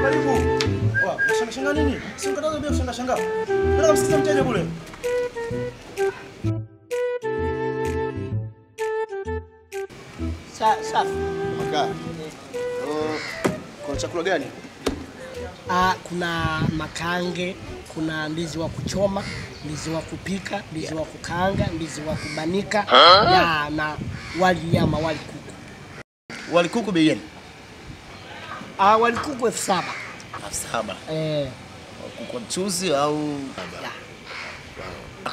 Karibu. Wa, unashangaa nini? Si mkataza bila kushangaa shangaa. Nenda kamsikiza mteja kule. Safi. Makaa. Kuna chakula gani? Kuna makange, kuna ndizi wa kuchoma, ndizi wa kupika, ndizi wa kukaanga, ndizi wa kubanika, na wali nyama, wali kuku. Wali kuku bei gani? Wali kuku 7,000. 7,000. Kuku mchuzi au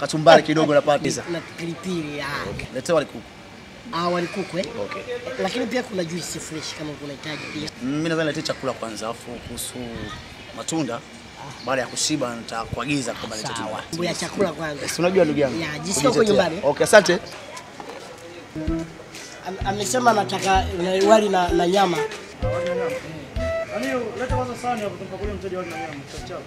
kachumbari kidogo na pata. Na pilipili. Okay. Letea wali kuku. Wali kuku eh? Okay. Lakini pia kuna juice fresh kama unahitaji pia. Mimi nadhani niletee chakula kwanza afu kuhusu matunda baada ya kushiba nitakuagiza kama niletee. Sawa. Mambo ya chakula kwanza. Si unajua ndugu yangu. Ya, jisikie uko nyumbani. Okay, asante. Amesema anataka wali na nyama. Wali na nyama. Yaani leta kwanza sahani hapo tumpakulie mteja wali na nyama. Chap chap.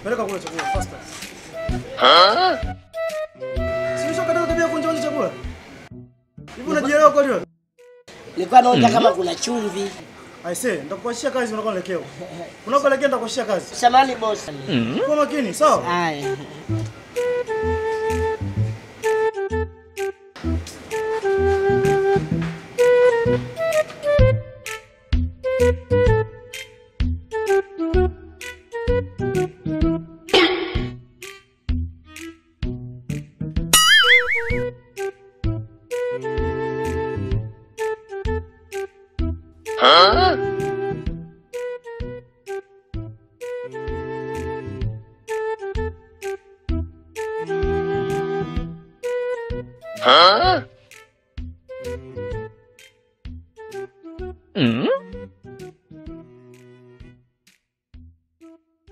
Peleka kule chakula faster. Si ushakataza tabia kunja chakula? Hivi unajielewa kweli wewe? Nilikuwa naona kama kuna chumvi. I say, nitakuachia kazi unakoelekea. Unakoelekea nitakuachia kazi. Samahani boss. Kwa makini, sawa? Haya.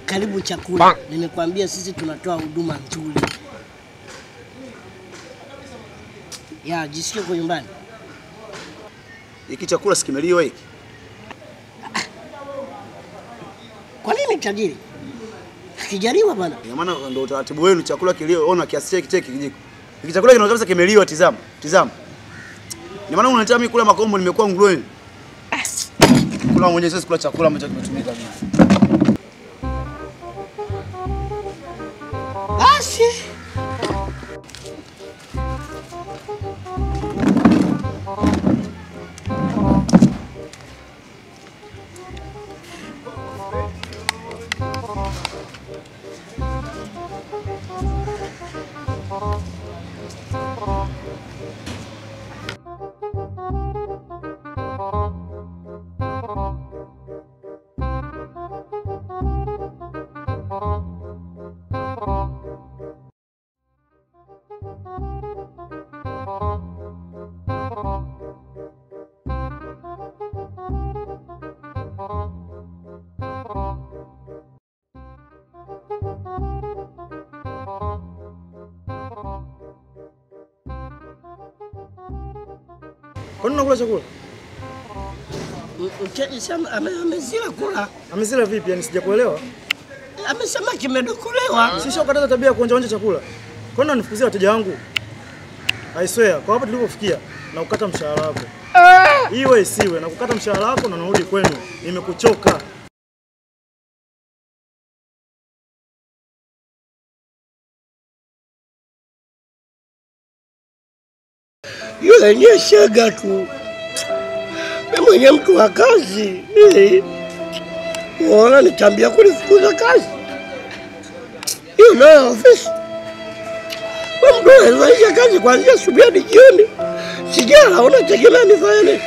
Karibu chakula. Nimekuambia sisi tunatoa huduma nzuri. Ya, jisikie kwa nyumbani. Hiki chakula sikimeliwa hiki. Kwa nini tajiri? Hakijaliwa bana. Ina maana ndio utaratibu wenu, chakula kilio ona kiasi cheki cheki kijiko. Hiki chakula kinaonekana kabisa kimeliwa, tizama. Tizama. Ina maana unanitia mimi kula makombo nimekuwa nguruwe. Kula mwenyewe sasa kula chakula ambacho kimetumika mimi. Basi. Kwa nini unakula chakula? Mteja amezila kula. Amezila vipi? Yaani sijakuelewa. Amesema kimedokolewa. Sisi ukataza tabia ya kuonja onja chakula. Kwa nini unanifukuzia wateja wangu? I swear, kwa hapa tulipofikia na kukata mshahara wako. Iwe isiwe na kukata mshahara wako na narudi kwenu. Nimekuchoka. Yule ndiye shega tu. Mimi mwenye mtu wa kazi. Wala nitambia kunifukuza kazi. Hiyo nayo ofisi. Mtu anafanya kazi kuanzia asubuhi hadi jioni. Sijala, unategemea nifanye nini?